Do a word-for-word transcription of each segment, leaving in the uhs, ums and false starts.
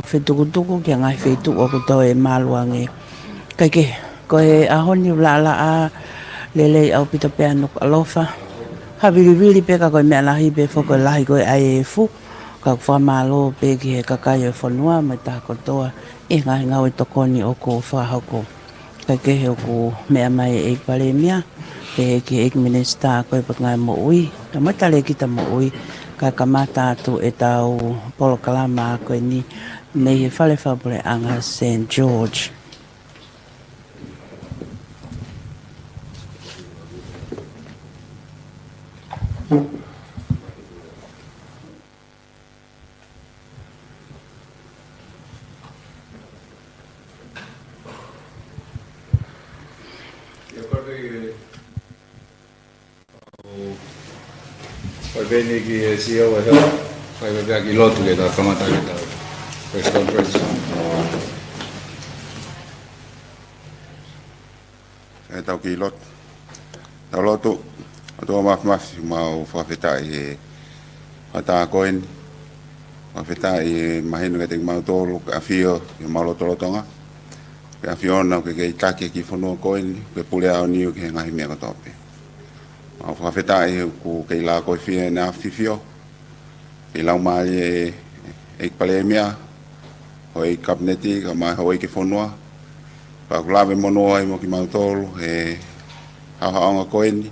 fetukutuku ki he ngaahi feituʻu ʻoku toe malu ange. Kae kehe, ko e ʻaho ni ʻoku laʻalaʻā lelei ʻaupito pē ʻa Nukuʻalofa. Ha vilivili pē ka ko e meʻa lahi pē foki ko e lahi ko ē ʻa e efu. Ka ʻoku fakamālō pē ki he kakai ʻo e fonua mo e taha kotoa ʻi he ngaahi ngāue tokoni ʻoku fakahoko. Kae kehe ʻoku meʻa mai e ʻEiki Palēmia, pehē ki he ʻEiki Minisitā ko ē Potungāue Moʻui, pea mo e Talēkita Moʻui, kae kamata atu ʻetau polokalama ko eni mei he Fale Fakapuleʻanga Saint George. Ko e peni ki he C E O ʻo e Health, fai pē pea kiʻi lotu ke tau kamata ke tau press conference. ʻE tau kiʻi lotu. Tau lotu. ʻOtua Māfimafi, mau fakafetaʻi he fakataha ko eni. Fakafetaʻi he mahino kiate kimautolu ke ʻafio ʻi homau lotolotonga. Ke ʻAfiona ke ke ʻi taki ki he fonua ko eni, ke pule ʻaoniu ki he ngaahi meʻa kotoa pē. Mau fakafetaʻi he ʻoku ke ʻi lākoifie ʻEne ʻAfio. Ke ʻi laumālie ʻEiki Palēmia, houʻeiki Kapineti, kae ʻumaʻā e houʻeiki fonua. Pea ʻoku lave monū ai mo kimautolu he haʻohaʻonga ko eni,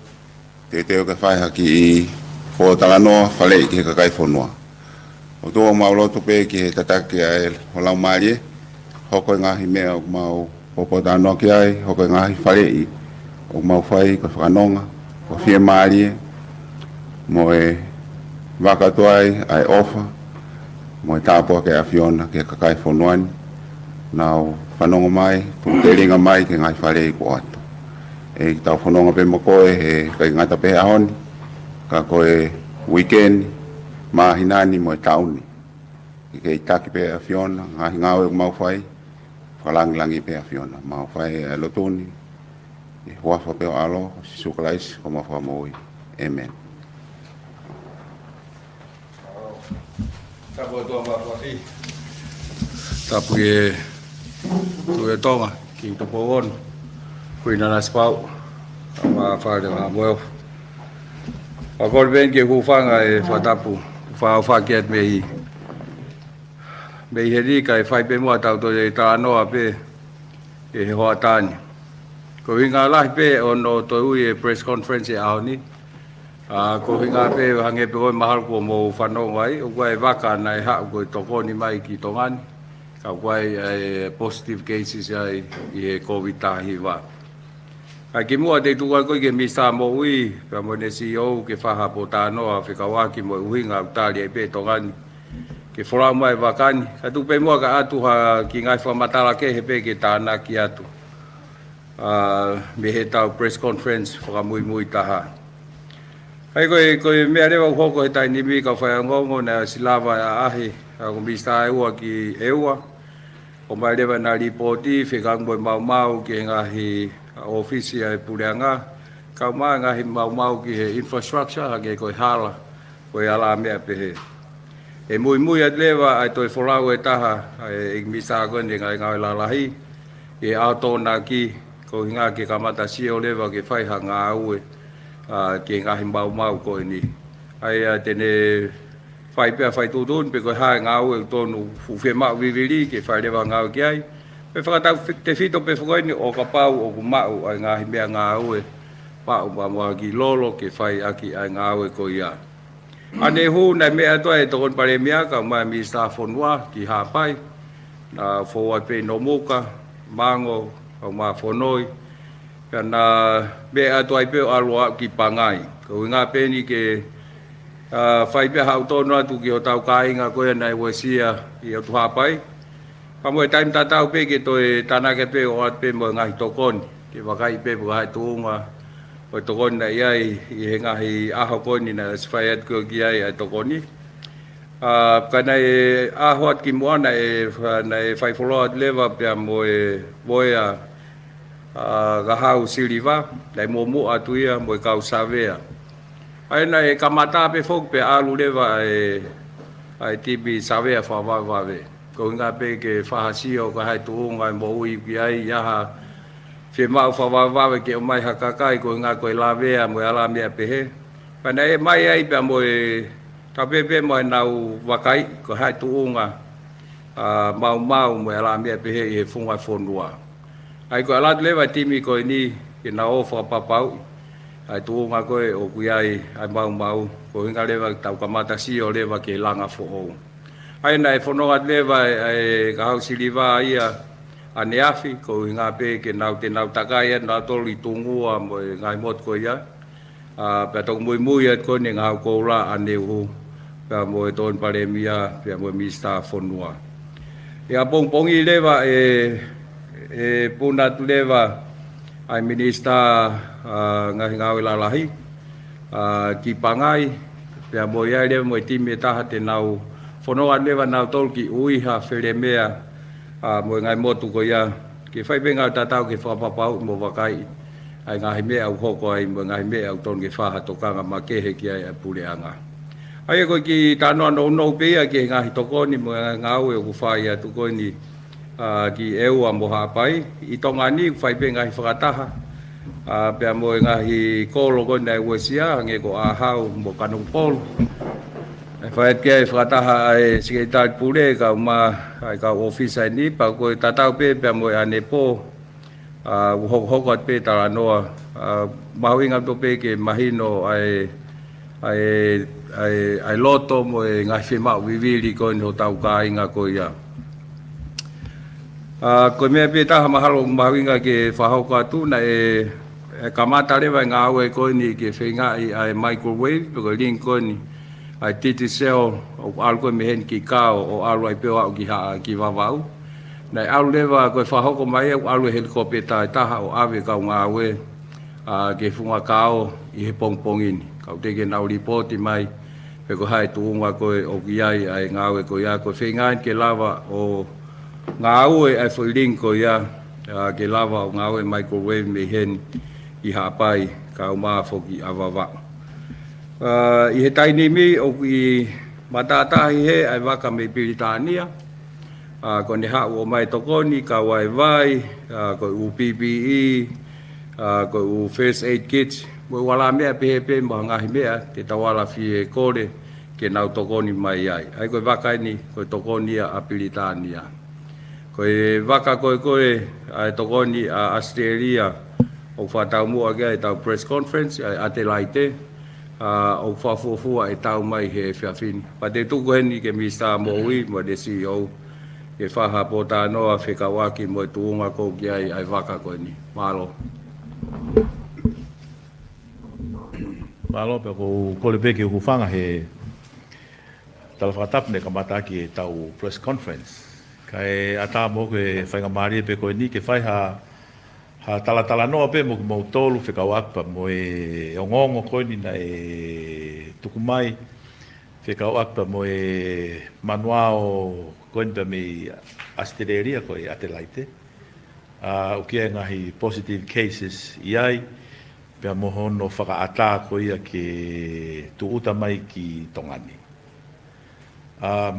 teuteu ke fai ha kiʻi foʻi talanoa faleʻi ki he kakai fonua. ʻOtua, mau lotu pē ke tataki ʻa e ho Laumālie, hoko e ngaahi meʻa ʻoku mau pōpōtalanoa ki ai, hoko e ngaahi faleʻi ʻoku mau fai ko e fakanonga, ko e fiemālie, mo e vaka atu ai ʻa e ʻofa mo e tāpuaki ʻa e ʻAfiona ki he kakai fonua ni, nau fanongo mai, puke telinga mai ki he ngaahi faleʻi kuo ʻoatu. ʻEiki, tau fononga pē mo koe he ʻikai ngata pē he ʻaho ni, ka ko e uike ni, māhina ni mo e taʻu ni. Ke ke ʻi taki pē ʻAfiona, ngaahi ngāue ʻoku mau fai, fakalāngilangi pē ʻAfiona. Mau fai e lotu ni ʻi he huafa pē ho ʻAlo, ko Sīsū Kalaisi, ko homau Fakamoʻui. ʻĒmeni. Tapu ʻOtua Māfimafi. Tapu ki he Tuʻi ʻo Tonga, Kingi Tupou Ono, Kuini Nanasipauʻu, kae ʻumaʻā Fale Haʻamoheofo. Pea ko e peni ke u hūfanga he fakatapu, fakaʻofoʻofa atu mei, mei heni kae fai pē muʻa ʻetau toe talanoa pē ʻi he hoʻatā ni. Ko e ʻuhinga lahi pē hono toe ui e press conference he ʻaho ni. ʻA, ko e ʻuhinga pē hangē pē ko e mahalo kuo mou fanongo ai, ʻoku ʻi ai e vaka naʻe haʻu ko e tokoni mai ki Tonga ni, ka ʻoku ʻi ai e positive cases ai ʻi he Covid taha hiva. Kae kimuʻa te u tuku atu ko ē ki he Minisitā Moʻui, pea mo ʻene C E O ke fai ha pōtalanoa fekauʻaki mo e ʻuhinga ʻoku tali ai pē ʻe Tonga ni ke folau mai e vaka ni. Kae tuku pē muʻa ke ʻoatu ha kiʻi ngaahi fakamatala kehe pē ke tānaki atu, ʻa, mei heʻetau press conference fakamuimui taha. ʻA ia ko e, ko e meʻa leva ʻoku hoko he taimi ni, kau faiongoongo, naʻe ʻosi lava e ʻaʻahi ʻa e Minisitā ʻe ua ki ʻEua. ʻOmai leva ʻena lipooti fekauʻaki mo e maumau ki he ngaahi ʻōfisi ʻa e puleʻanga, kae ʻumaʻā e ngaahi maumau ki he infrastructure, hangē ko e hala, ko e ala meʻa pehē. ʻE muimui atu leva ʻa e toe folau ʻe taha ʻa e ʻEiki Minisitā ko eni he ngaahi ngāue lalahi ʻi he ʻaho Tokonaki, ko e ʻuhinga ke kamata sio leva ke fai ha ngāue, ʻa, ki he ngaahi maumau ko eni. ʻA ia te ne fai pē ʻa e fai tuʻutuʻuni pe ko e hā e ngāue ʻoku totonu, fuʻu fiemaʻu vivili ke fai leva ha ngāue ki ai. Pea fakatautefito pē foki eni ʻo kapau ʻoku maʻu ʻa e ngaahi meʻangāue maʻu pea mo ha kiʻi lolo ke fai ʻaki ʻa e ngāue ko ia. ʻAnehu naʻe meʻa atu ai e Tokoni Palēmia kae ʻumaʻā e Minisitā Fonua ki Haʻapai, naʻa fou ai pē ʻi Nomuka, Mango, kae ʻumaʻā Fonoi, pea naʻa meʻa atu ai pē ʻo ʻalu ʻo aʻu ki Pangai. Ko e ʻuhinga pē eni ke, ʻa, fai pē ha ʻautonu atu ki hotau kāinga ko ia naʻe uesia ʻi ʻOtu Haʻapai. Pea mo e taimi tatau pē ke toe tānaki pē ʻo ʻoatu pē mo e ngaahi tokoni, ke vakai pē pe ko e hā e tuʻunga ʻo e tokoni naʻe ʻi ai ʻi he ngaahi ʻaho ko eni naʻe ʻosi fai atu ki ai ʻa e tokoni. ʻA, ka naʻe ʻaho atu kimuʻa naʻe, naʻe fai foloa atu leva pea mo e, mo e, ʻa, ʻa Kahau Siliva, naʻe muʻomuʻa atu ia mo e kau savea. ʻA ia naʻe kamata pē foki pea ʻalu leva ʻa e, ʻa e timi savea fakavavevave. Ko e ʻuhinga pē ke fakasio ko e hā e tuʻunga e moʻui ki ai, ʻi ai ha fiemaʻu fakavavevave ke ʻomai ha kakai, ko e ʻuhinga ko e lavea mo e alā meʻa pehē. Pea naʻe ʻomai ai pea mo e, tautefito pē mo ʻenau vakai, ko e hā e tuʻunga, ʻa, maumau mo e alā meʻa pehē ʻi he funga fonua. ʻA ia ko e ʻalu atu leva e timi ko eni ke nau ō fakapapauʻi ʻa e tuʻunga ko ē ʻoku ʻi ai ʻa e maumau, ko e ʻuhinga leva ke tau kamata sio leva ki he langa foʻou. ʻA ia naʻe fononga atu leva ʻa e, ʻa e Kahaʻu Siliva ia ʻaneafi, ko e ʻuhinga pē ke nau, te nau takai ʻa nautolu ʻi Tungua mo e ngaahi motu ko ia. ʻA, pea toki muimui atu ko eni e Ngaahi Koula ʻaneuhu, pea mo e Tokoni Palēmia, pea mo e Minisitā Fonua. ʻI he pongipongi leva ʻe, ʻe puna atu leva ʻa e Minisitā, ʻa, Ngaahi Ngāue Lalahi, ʻa, ki Pangai, pea mo ia leva mo e timi ʻe taha te nau fononga atu leva nautolu ki ʻUiha, Felemea, ʻa, mo e ngaahi motu ko ia, ke fai pē ngāue tatau ke fakapapauʻi mo vakaiʻi ʻa e ngaahi meʻa ʻoku hoko ai mo e ngaahi meʻa ʻoku tonu ke fai ha tokanga makehe ki ai ʻa e puleʻanga. ʻA ia ko e kiʻi talanoa nounou pē ia ki he ngaahi tokoni mo e ngaahi ngāue ʻoku fai atu ko eni, ʻa, ki ʻEua mo Haʻapai. ʻI Tonga ni ʻoku fai pē ngaahi fakataha, ʻa, pea mo e ngaahi kolo ko eni naʻe uesia, hangē ko ʻAhau mo Kanokupolu. ʻE fai atu ki ai e fakataha ʻa e Sekelitali Pule, kau ma, ʻa e kau ʻōfisa eni, pea ko e tatau pē pea mo e ʻanepō, ʻa, ʻoku hokohoko atu pē talanoa, ʻa, mahuʻinga atu pē ke mahino ʻa e, ʻa e, ʻa e, ʻa e loto mo e ngaahi fiemaʻu vivili ko eni hotau kāinga ko ia. ʻA, ko e meʻa pē taha mahalo mahuʻinga ke fakahoko atu naʻe, ʻe kamata leva e ngāue ko eni ke feingaʻi ʻa e microwave, pe ko e link ko eni, ʻa e Digicel, ʻo ʻalu ko ē mei heni ki Kao, ʻo ʻalu ai pē ʻo aʻu ki Haʻa, ki Vavaʻu. Naʻe ʻalu leva ko e fakahoko mai ʻoku ʻalu e helikopeta ʻe taha ʻo ʻave kau ngāue, ʻa, ki he funga Kao ʻi he pongipongi ni. Kau teʻeki ke nau lipooti mai pe ko e hā e tuʻunga ko ē ʻoku ʻi ai ʻa e ngāue ko ia, ko e feingaʻi ke lava ʻo ngāue ʻa e foʻi link ko ia, ʻa, ke lava ʻo ngāue microwave mei heni ʻi Haʻapai, kau ma foki ʻa Vavaʻu. ʻA, ʻi he taimi ni ʻoku ʻi matātahi hē ʻa e vaka mei Pilitānia, ʻa, ko ʻene haʻu ʻo ʻomai tokoni, kau ai e vai, ʻa, ko e ʻū P P E, ʻa, ko e ʻū first aid kits, mo e ʻū alā meʻa pehē pē mo e ngaahi meʻa te tau ala fie kole ke nau tokoni mai ai. ʻA ia ko e vaka eni, ko e tokoni ia ʻa Pilitānia. Ko e vaka ko ē ko ē, ʻa e tokoni ʻa ʻAositelēlia, ʻoku fakataumuʻa ki ai ʻetau press conference, ʻa e ʻAtelaite, ʻa, ʻoku fakafuofua ʻe tau mai he efiafi ni. Pea te u tuku heni ki he Minisitā Moʻui mo e C E O, ke fai ha pōtalanoa fekauʻaki mo e tuʻunga ko ē ʻoku ʻi ai ʻa e vaka ko eni. Mālō. Mālō, pea ʻoku ou kole pē ke u hūfanga he tala fakatapu naʻe kamata ʻaki ʻetau press conference. Kae ʻatā mo au ke faingamālie pē ko eni ke fai ha, ha talatalanoa pē mo kimoutolu fekauʻaki pea mo e ongoongo ko eni naʻe tuku mai, fekauʻaki pea mo e manuao ko eni pea mei ʻAositelēlia ko e ʻAtelaite. ʻA, ʻoku ʻi ai e ngaahi positive cases ʻi ai, pea mo hono fakaʻatā ko ia ke tūʻuta mai ki Tonga ni. ʻA,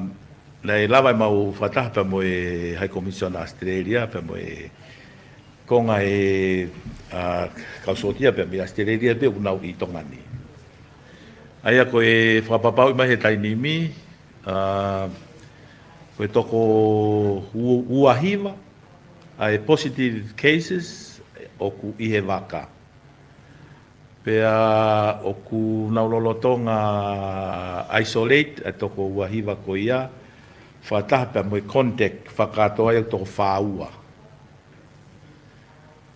naʻe lava ʻemau fakataha pea mo e High Commissioner ʻAositelēlia, pea mo e konga e, ʻa, kau sōtia pea mei ʻAositelēlia pē ʻoku nau ʻi Tonga ni. ʻA ia ko e fakapapauʻi mai he taimi ni, ʻa, ko e toko u-, ua hiva ʻa e positive cases ʻoku ʻi he vaka. Pea ʻoku nau lolotonga isolate ʻa e toko ua hiva ko ia, fakataha pea mo e contact fakakātoa ia toko fā ua.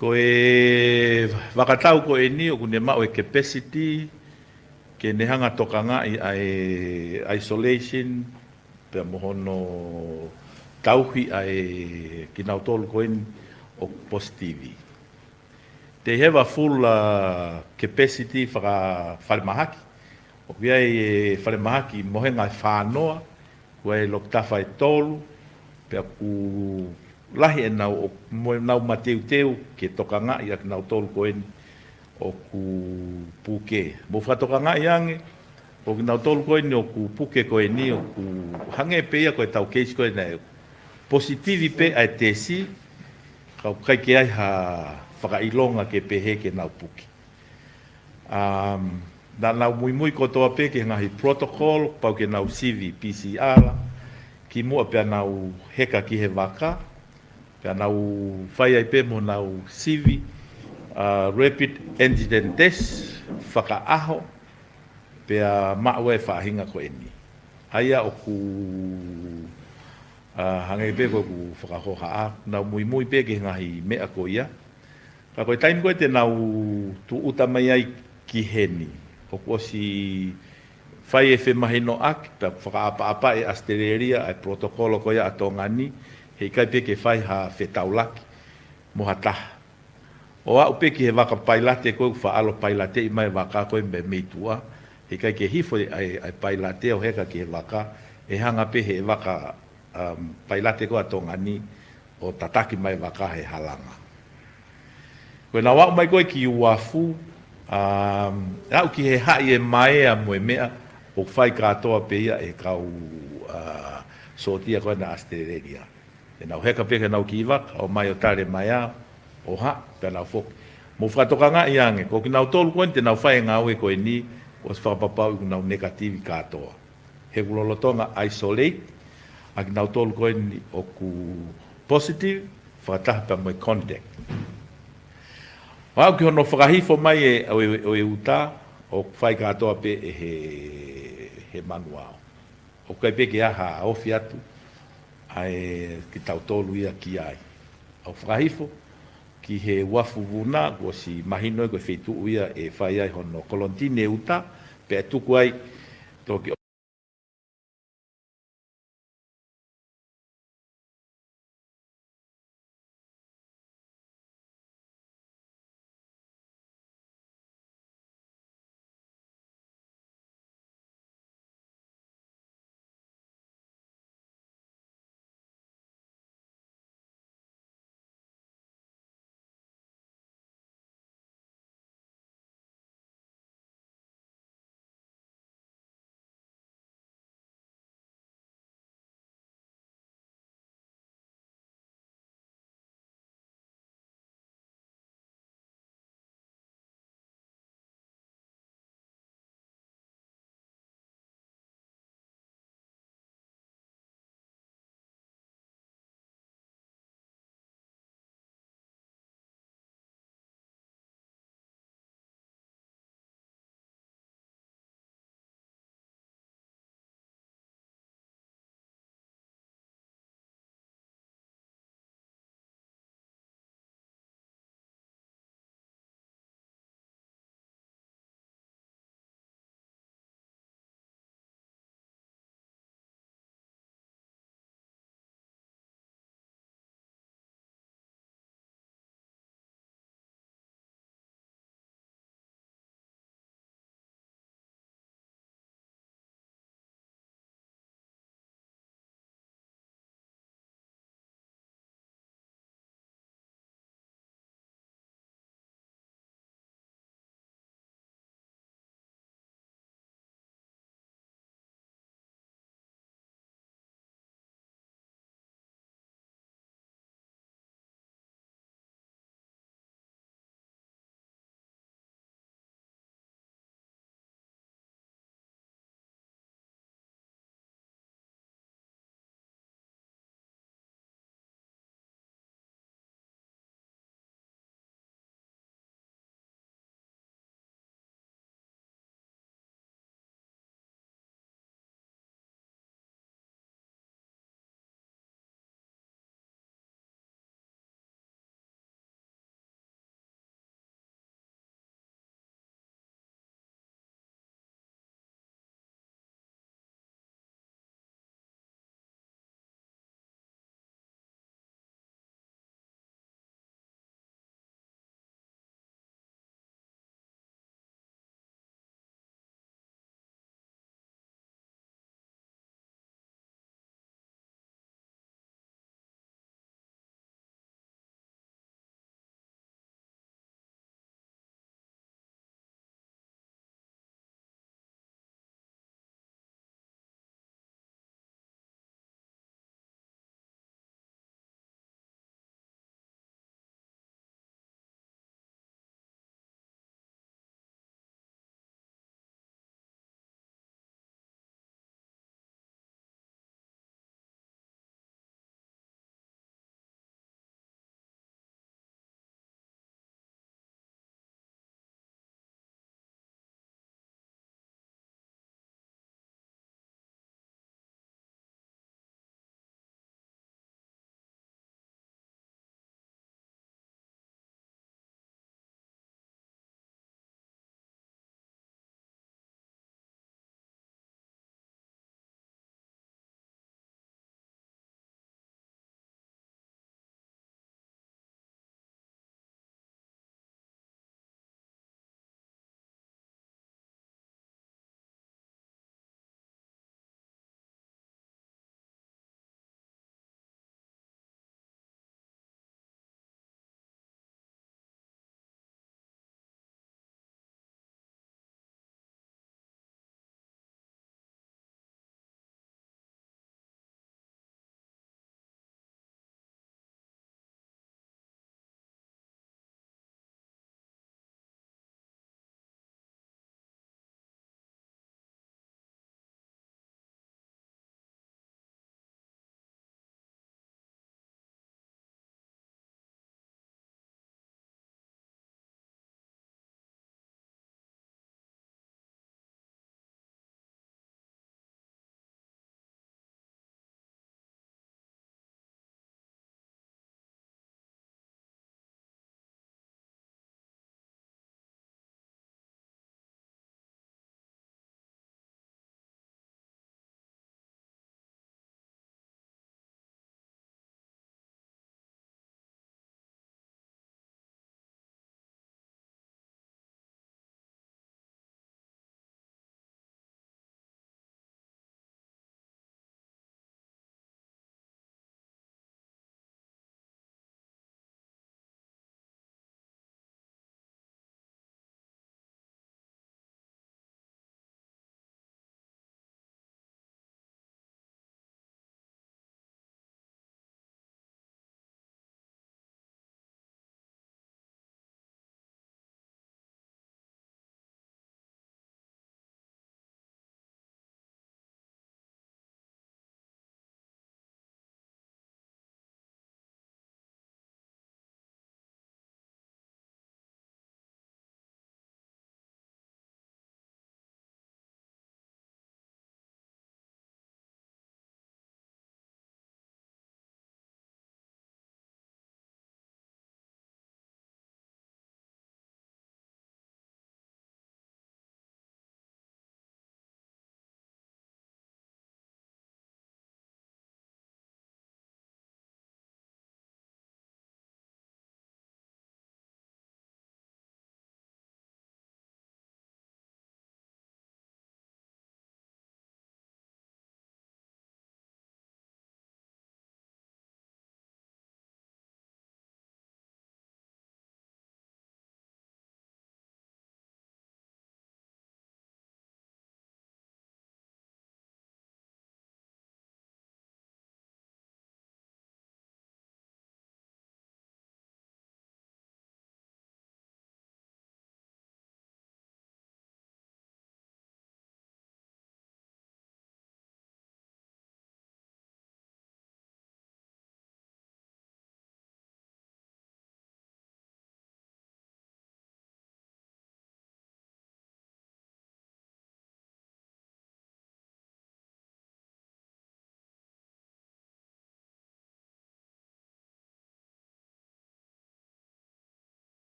Ko e vakatau ko eni ʻoku ne maʻu e capacity ke ne hanga tokangaʻi ʻa e isolation pea mo hono tauhi ʻa e kinautolu ko eni ʻoku positive. They have a full, uh, capacity fakafalemahaki. ʻOku ʻi ai e falemahaki mohenga ʻe fānoa, ʻoku ʻi ai e loki tafa ʻe tolu, pea ʻoku lahi ʻenau, ʻo, mo ʻenau mateuteu ke tokangaʻi ʻa kinautolu ko eni ʻoku puke. Mou fakatokangaʻi ange, ʻo kinautolu ko eni ʻoku puke ko eni ʻoku hangē pē ia ko ʻetau case ko eni ʻa e positivi pē ʻa e tesi, ka ʻoku ʻikai ke ʻi ai ha fakaʻilonga ke pehē ke nau puke. Um, naʻa nau muimui kotoa pē ki he ngaahi protocol, pau ke nau sivi P C R, kimuʻa pea nau heka ki he vaka, pea nau fai ai pē mo nau sivi, uh, rapid antigen test, fakaʻaho, pea maʻu e faʻahinga ko eni. ʻA ia ʻoku, uh, hangē pē ko ʻeku fakahohaʻa, nau muimui pē ki he ngaahi meʻa ko ia. Ka ko e taimi ko ē te nau tūʻuta mai ai ki heni, ʻoku ʻosi fai e femahinoʻaki, pea fakaʻapaʻapa ʻe ʻAositelēlia ʻa e protocol ko ia ʻa Tonga ni, heʻikai pē ke fai ha fetaulaki mo ha taha. ʻO aʻu pē ki he vaka pailate ko ē ʻoku faʻa ʻalu ʻo pailateʻi mai e vaka ko ē mei, mei tuʻa, heʻikai ke hifo ʻa e, ʻa e pailate ʻo heka ki he vaka, ʻe hanga pē he vaka, um, pailate ko ē ʻa Tonga ni ʻo tataki mai e vaka he halanga. Ko ʻenau aʻu mai ko ē ki uafu, um, aʻu ki he haʻi e maea mo e meʻa, ʻoku fai kātoa pē ia ʻe he kau, uh, sōtia ko ena ʻAositelēlia. Te nau heka pē ki heʻenau kiʻi vaka, ʻomai ʻo tali e maea, ʻo haʻi, pea nau foki. Mou fakatokangaʻi ange, ko kinautolu ko eni te nau fai e ngāue ko eni, ʻosi fakapapauʻi ʻoku nau negative kātoa. He ʻoku lolotonga isolate ʻa kinautolu ko eni ʻoku positive, fakataha pea mo e contact. ʻO aʻu ki hono fakahifo mai e, ʻo e, ʻo e uta, ʻoku fai kātoa pē ʻe he, he manuao. ʻOku ʻikai pē ke ʻi ai ha ofi atu ʻa e kitautolu ia ki ai. ʻOku fakahifo ki he uafu Vuna, kuo ʻosi mahino ē ko e feituʻu ia ʻe fai ai hono kolonitini e uta, pea ʻe tuku ai toki